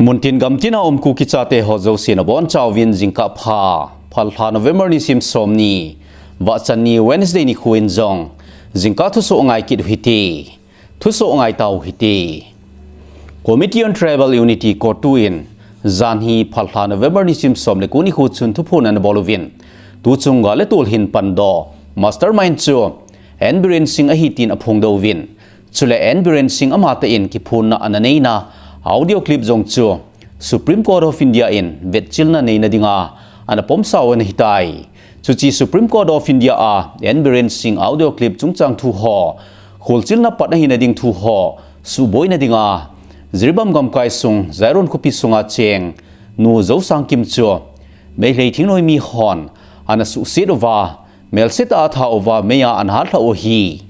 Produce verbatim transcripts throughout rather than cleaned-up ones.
Muntin gamtina um Kuki chate ho jouse nabonchauvin jingkah pha. Phalbi lha November nisim somni, vahchanni Wednesday nikho in jong jingkah thusoh ngai kit u hite. Thusoh ngai tau hite. Committee on Tribal Unity, CoTU in janhi phalbi lha November nisim somle ko nikho chun thuphon anabol uvin, tuchung gal le tol hin pandoh mastermind chu N Biren Singh ahi tin aphongdoh uvin, chule N Biren Singh amatah in kiphonna ananeina audio clip jong chu Supreme Court of India in vetchilna neina dinga anapomsau anahitai. Chuche Supreme Court of India a N Biren Singh audio clip chungchang thu ho kholchilna pat ahina ding thu ho suhboina dinga Jiribam gamkai sung Jairon khopi sunga cheng Nu Zosangkim chu Meitei thingnoimi hon anasuhset uva, melsetah a atha uva, meiya anahatlhah u ahi.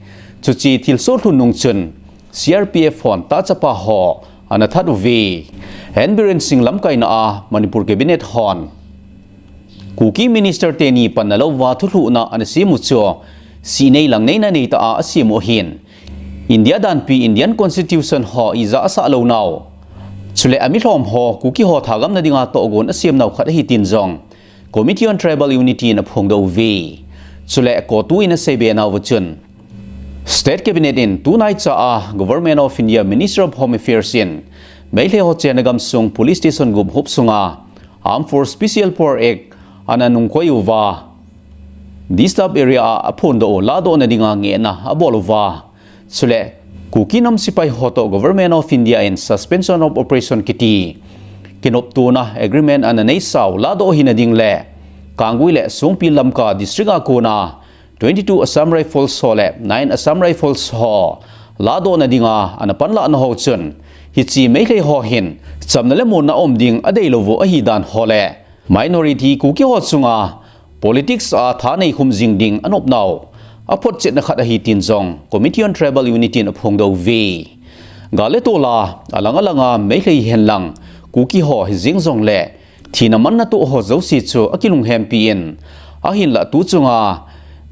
Chuche thilsoh lhun nung chun C R P F hon tahchapa ho anathat uve. N Biren Singh lamkaina a Manipur Cabinet hon Kuki Minister teni panna louva thulhuhna anasem u chu sihnei langneina neitah a asem u ahin, India danpi, Indian Constitution ho ija asah lounau, chule amilhom ho Kuki ho thagamna dinga tohgon asemnau khat ahi tin jong Committee on Tribal Unity in aphongdoh uve. Chule CoTU in aseibe nauva chun, State Cabinet in tunaicha a Government of India Minister of Home Affairs in Meitei ho chenna gamsung police station gup hop sunga Armed Force Special Power Act ananungkoi uva, disturbed area a aphondoh u lahdohna dinga ngehna abol uva, chule Kuki nam sepai ho toh Government of India in Suspension of Operation kiti kinoptona agreement ananeisau lahdoh hina ding le Kanggui le Songpi Lamka district a kona twenty-two Assam Rifles ho le nine Assam Rifles ho lahdohna dinga anapanlahna ho chun, hiche Meitei ho hin chamna le muonna um ding adeilou u ahidan ho le minority Kuki ho chunga politics a thanei khum jing ding anopnau aphotchetna khat ahi tin jong Committee on Tribal Unity in aphongdoh uve. Gal le tol a alang alanga Meitei hihen lang Kuki ho hijeng jongle thina manna toh ho jouse chu akilunghempi in, ahinlah tuchunga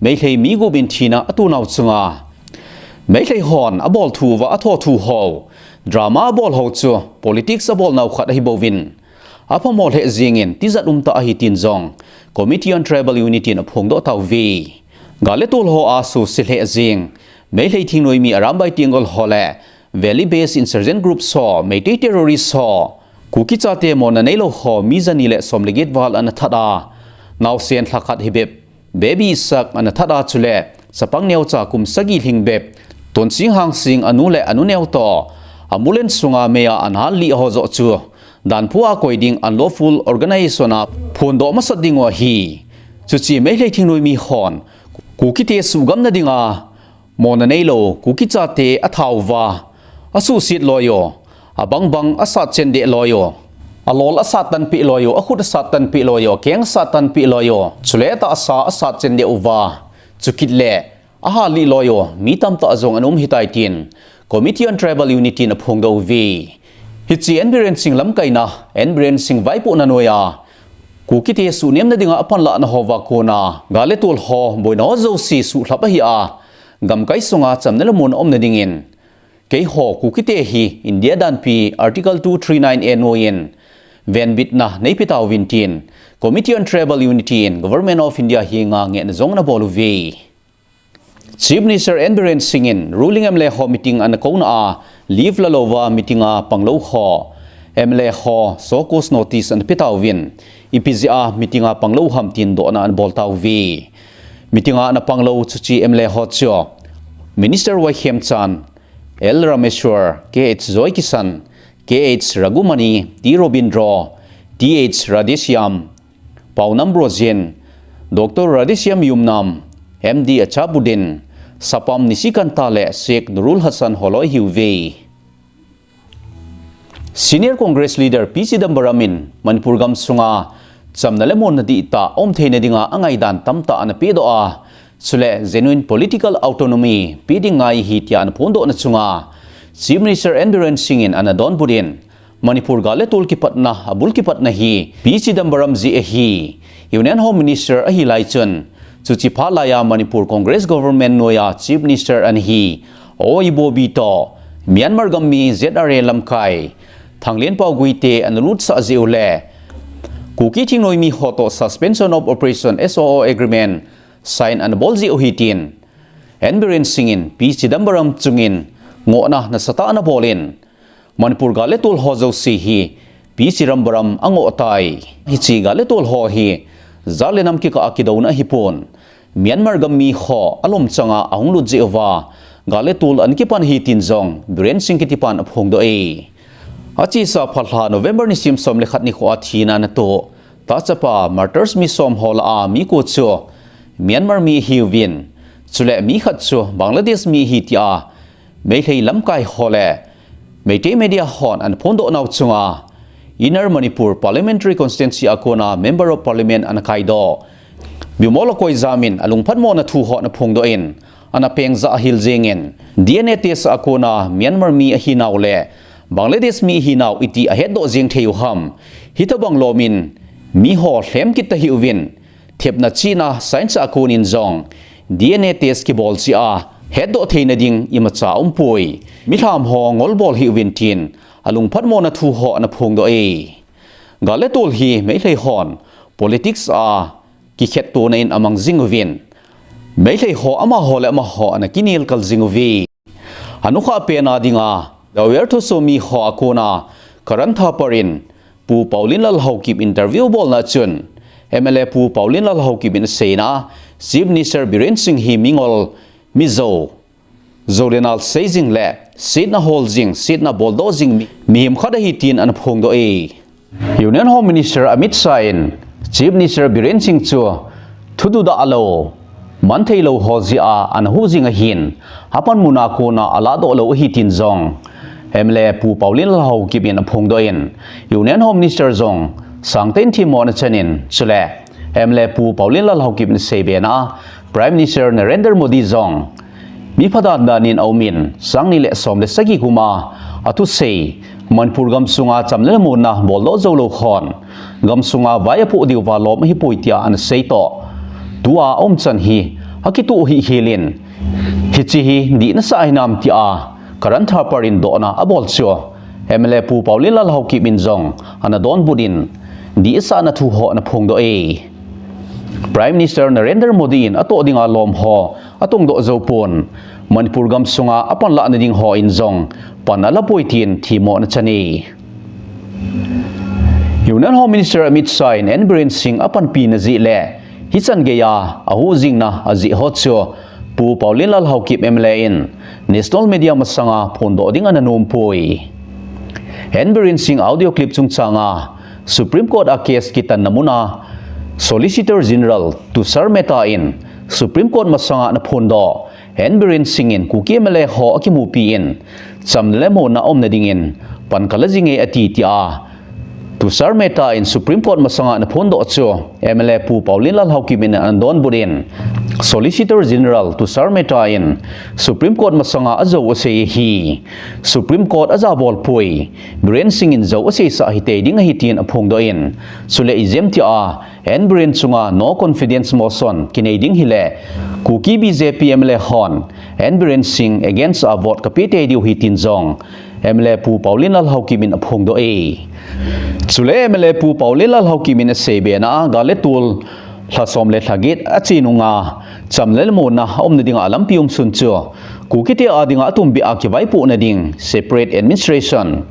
Meitei mi gup in thina atonau chunga Meitei hon abolthu uva athothu ho, drama abol ho chu politics abolnau khat ahibouvin, aphamo lheh jengin tijat umtah ahi tin jong Committee on Tribal Unity in aphongdoh tauve. Gal le tol ho a suse lheh jeng Meitei thingnoimi Arambai Tenggol ho le Valley Based Insurgent Groups ho, Meitei terrorist ho, Kuki chate monna neilou ho mi jani le somle get val anathat a, naosen lhakhat hibep Baby Isaac anathat a, chule chapang neocha kum sagi lhing bep Tonsing Hangsing anu le anu neo toh ambulance sunga meiya anahallih ho joh chu danpu a koi ding unlawful organization a phondoh masat dingu ahi. Chuche Meitei thingnoimi hon Kukite suhgamna dinga monna neilou Kuki chate athauva, asuhset loi u, abangbang asatchen deh loi u, alol asattan peh loi u, akhut asattan peh loi u, akeng asattan peh loi u, chule atahsa asatchen deh uva, chukit le ahallih loi u mi tamtah jong ana um ahitai tin Committee on Tribal Unity in aphongdoh uve. Hiche N Biren Singh lamkaina, N Biren Singh vaipohna noiya Kukite suhnemna dinga apanlahna hoa kona gal le tol ho, boina ho jouse suhlhap ahi a, gamkai sunga chamna le muonna umna dingin keiho Kukite hi India danpi Article two three nine A noiyin venbitna neipeh tauvin tin Committee on Tribal Unity in Government of India henga ngehna jong anabol uve. Chief Minister N Biren Singh in ruling M L A ho meeting anakouna a, leave lalouva meeting a panglou ho, M L A ho show cause notice anapeh tauvin, ipi jeh a meeting a panglou ham tin dohna anabol tauve. Meeting a anapanglou chuche M L A ho chu Minister Y Khemchand, L Rameshwar, K H Joykisan, K H Raghumani, T Robindro, Th Radheshyam, Paonam Brojen, Doctor Radheshyam Yumnam, M D Achabuddin, Sapam Nishikanta le Sheikh Nurul Hassan holoi ahiuve. Senior Congress leader P Chidambaram in Manipur gamsunga chamna le muonna dihtah aumtheina dinga angaidan tamtah anapehdoh a, chule genuine political autonomy pe ding ngai ahi tia anaphondohna chunga Chief Minister N Biren Singh in anadonbut in, Manipur gal le tol kipatna, abul kipatna hi P Chidambaram jeh ahi. Union Home Minister ahilai chun, chuche phat laiya Manipur Congress Government noiya Chief Minister anahi O Ibobi toh Myanmar gammi Z R A lamkai Thanglenpao Guite ana lutsah jeh u le Kuki thingnoimi ho toh Suspension of Operation, S O O Agreement, sign ana bol jeh u ahi tin N Biren Singh in P Chidambaram chungin ngohna nasatah ana bol in, Manipur gal le tol ho jouse hi P Chidambaram angoh tai. Hiche gal le tol ho hi jat le nam kikah a kidouna ahipon, Myanmar gam mi ho alom changa ahung lut jeh uva gal le tol ana kipan ahi tin jong Biren Singh kitipan aphongdoh e. Achesa phalha November nisim som le khat nikho a thina ana toh tah chapa martyrs mi som ho lah a mi ko chu Myanmar mi ahiuvin, chule mi khat chu Bangladesh mi ahi tia Meitei lamkai ho le Meitei media hon ana phondoh nau chunga Inner Manipur Parliamentary Constituency a kona Member of Parliament ana kaidoh Bimol Akoijam in alungphatmona thu ho ana phongdoh in, ana peng jah ahil jengin, D N A test a kona Myanmar mi ahinau le Bangladesh mi ahinau iti ahetdoh jeng thei u ham. Hitobang lom in mi ho lhem kit tahih uvin, thepna chihna science a konin jong D N A test kibol jeh a hetdoh theina ding imacha aumpoi. Milham ho ngolbol hih uvin tin alungphatmona thu ho ana phongdoh e. Gal le tol hi Meitei hon politics a kikhettohna in amang jing uvin, Meitei ho amaho le amaho ana kinelkal jing uve. Anukha pena dinga Dawer thusomi ho a kona Karan Thapar in Pu Paolienlal Haokip interview abolna chun, M L A Pu Paolienlal Haokip in aseina, Chief Minister Biren Singh hi mingol, mijou, jou le nal sei jing le setna hol jing, setna boldoh jing mi, mihem khat ahi tin ana phongdoh e. Union Home Minister Amit Shah in Chief Minister Biren Singh chu thududah lou, manthei lou ho jeh a ana huh jing ahin, apanmun a kona alahdoh lou ahi tin jong M L A Pu Paolienlal Haokip in aphongdoh in, Union Home Minister jong sangtah in themmo ana chan in, chule M L A Pu Paolienlal Haokip in aseibe na a, Prime Minister Narendra Modi jong mi pha dandan in aum in, sang ni le som le sagi kum a athusei, Manipur gamsunga cham le monna boldoh jou lou hon gamsunga vai apoh diuva lom ahipoi tia ana sei toh, tua aumchan hi akitoh hih khel in, hiche hi dih nasah hinam tia Karan Thapar in dohna abol chu M L A Pu Paolienlal Haokip in jong ana donbut in, dih asahna thu ho ana phongdoh e. Prime Minister Narendra Modi in atoh dinga lom ho atongdoh jou pon, Manipur gamsunga apanlahna ding ho in jong pan alapoi tin themmo ana chan e. Union Home Minister Amit Shah in N Biren Singh apanpina jeh le hichan geiya ahuh jingna ajeh ho chu Pu Paolienlal Haokip M L A in national media masanga phondoh ding ana nompoi. N Biren Singh audio clip chungchanga Supreme Court a case kitanna muna Solicitor General Tushar Mehta in Supreme Court masanga ana phondoh, N Biren Singh in Kuki M L A ho akimupi in, cham le monna aumna dingin pan kala jinge ati tia Tushar Mehta in Supreme Court masanga ana phondoh chu M L A Pu Paolienlal Haokip in ana donbut in, Solicitor General Tushar Mehta in Supreme Court masanga ajou asei ahi. Supreme Court ajabol poi, Biren Singh in jou aseisah hitei ding ahi tin aphongdoh in, chule ijemtia N Biren chunga no confidence motion kinei ding hile Kuki B J P M L A hon N Biren Singh against a vote kapeh tei diu ahi tin jong M L A Pu Paolienlal Haokip in aphongdoh e. Chule M L A Pu Paolienlal Haokip in aseibe na a, gal le tol lha som le lha get ache nunga cham le monna aumna dinga lampi umsun chu Kukite a dinga atumbeh a kivaipohna ding separate administration,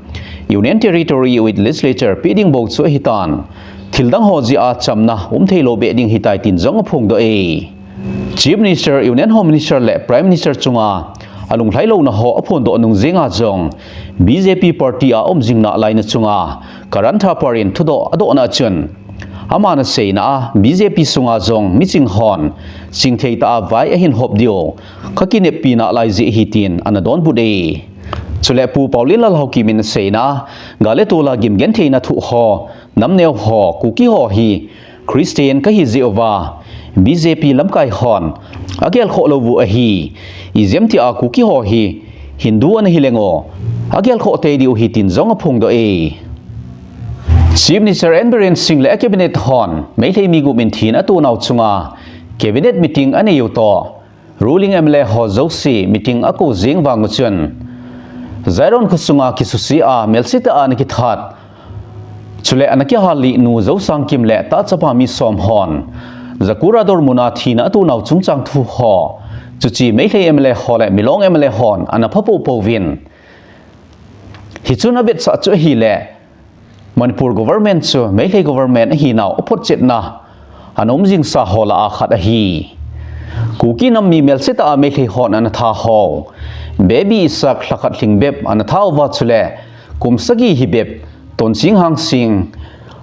Union Territory with Legislature peh ding bou chu ahitan, thildang ho jeh a chamna umthei lou beh ding ahitai tin jong aphongdoh e. Chief Minister, Union Home Minister le Prime Minister chunga alunglhai louna ho aphondoh nung jenga jong B J P party a um jing nalaina chunga Karan Thapar in thudoh adohna chun, aman aseina a B J P sunga jong miching hon chingthei tah a vai ahin hop diu kakineppi nalai jeh ahi tin ana donbut e. Chule Pu Paolienlal Haokip in aseina a, gal le tol a gimgentheina thoh ho, namneo ho, Kuki ho hi Christian kahi jeh uva B J P lamkai hon agelkhoh lou u ahi. Ijemtia Kuki ho hi Hindu ana hileng u, agelkhoh tei diu ahi tin jong aphongdoh e. Chief Minister N Biren Singh le a cabinet hon Meitei mi gup in thina atonau chunga cabinet meeting anei u toh, ruling M L A ho jouse meeting akou jeng vang u chun, Zairon khosunga kisuse a melsetah a ana kithat, chule ana kihal lih nu Zosangkim le tahchapa mi som hon Jakurador muna thina atonau chungchang thu ho, chuche Meitei M L A ho le Milong M L A hon ana phapoh pouvin. Hichun avetsah chu ahile, Manipur government chu Meitei government ahinau aphotchetna ana um jingsa ho lah a khat ahi. Kuki nam mi melsetah a Meitei hon ana tha ho, Baby Isaac lhakhat lhing bep ana tha uva, chule kum sagi hi bep Tonsing Hangsing,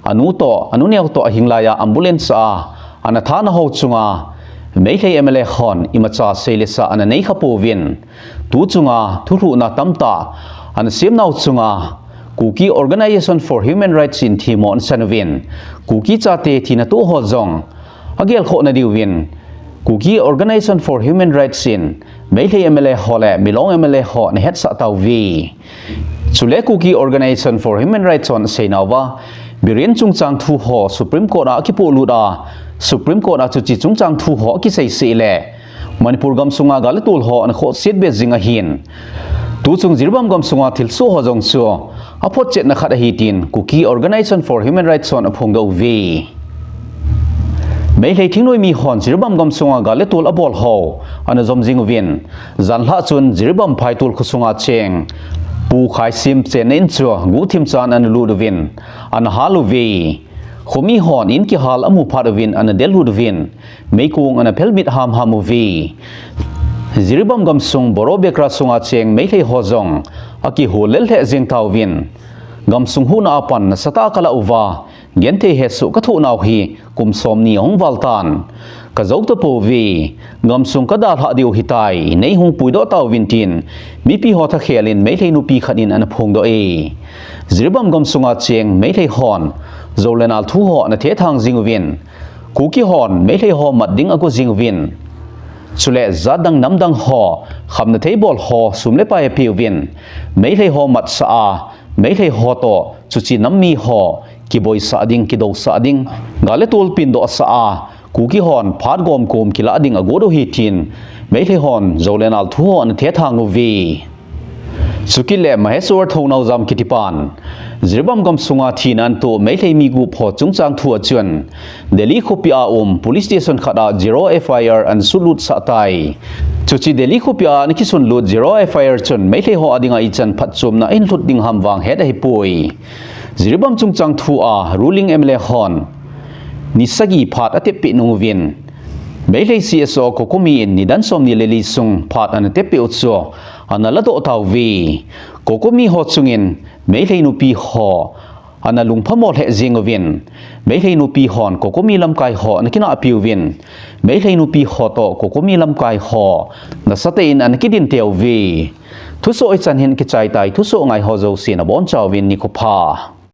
anu toh, anu neo toh ahing laiya ambulance a ana thana ho chunga Meitei M L A hon imacha seilesa ana neikha pouvin. Tu chunga thulhuhna tamtah ana semnau chunga Kuki Organization for Human Rights in themmo ana san uvin, Kuki chate thina toh ho jong agelkhohna diuvin Kuki Organization for Human Rights in Meitei M L A ho le Milong M L A ho ana hetsah tauve. Chule Kuki Organization for Human Rights hon aseinauva, Biren chungchang thu ho Supreme Court a akipolut a, Supreme Court a chuche chungchang thu ho akiseisei le Manipur gamsunga gal le tol ho ana khohset be jing ahin. Tuchung Jiribam gamsunga thilsoh ho jong chu aphotchetna khat ahi tin Kuki Organization for Human Rights hon aphongdoh uve. Meitei thingnoimi hon Jiribam gamsunga gal le tol abol ho ana jom jing uvin, janhi chun Jiribam Phaitol khosunga cheng Pu Khaisim chenna in chu guhthim chan ana lut uvin, ana hal uve. Khomi hon in kihal amu phat uvin ana del lut uvin, meikong ana phelmit hamham uve. Jiribam gamsung Boro Bekra sunga cheng Meitei ho jong akihol lel lheh jeng tauvin, gamsung huhna a pan nasatah a kalah uva, genthei hesoh kathoh nau hi kum somni ahung val tan. Kajou tapouve, gamsung kadalhah diu ahitai, neihung puidoh tauvin tin mipi ho thakhel in Meitei nupi khat in ana phongdoh e. Jiribam gamsunga cheng Meitei hon jou le nal thu ho ana thethang jing uvin, Kuki hon Meitei ho mat ding ago jing uvin, chule jat dang nam dang ho khamna thei bol ho sum le pai apeuvin, Meitei ho matsah a, Meitei ho toh chuche nam mi ho kiboisah ding, kidousah ding, gal le tol pindohsah a, Kuki hon phat gomkom kilah ding agot u ahi tin Meitei hon jou le nal thu ho ana thethang uve. Chukit le Maheshwar Thounaojam kitipan Jiribam gamsunga thina ana toh Meitei mi gup ho chungchang thu a chun, Delhi khopia um police station khat a zero F I R ana sunlut sah tai. Chuche Delhi khopia ana kisunlut zero F I R chun Meitei ho adinga ichan phatchomna ahin lhut ding ham vang het ahipoi. Jiribam chungchang thu a ruling M L A hon ni sagi phat atep peh nung uvin, Meitei C S O COCOMI in nidan somni le li sung phat ana tep peh u chu ana ladoh tauve. COCOMI ho chungin Meitei nupi ho ana lungphamo lheh jing uvin, Meitei nupi hon COCOMI lamkai ho ana kinahpi uvin, Meitei nupi ho toh COCOMI lamkai ho nasatah in ana kidin teuve. Thusoh hichan hin kichai tai, thusoh ngai ho jouse nabonchauvin nikho pha.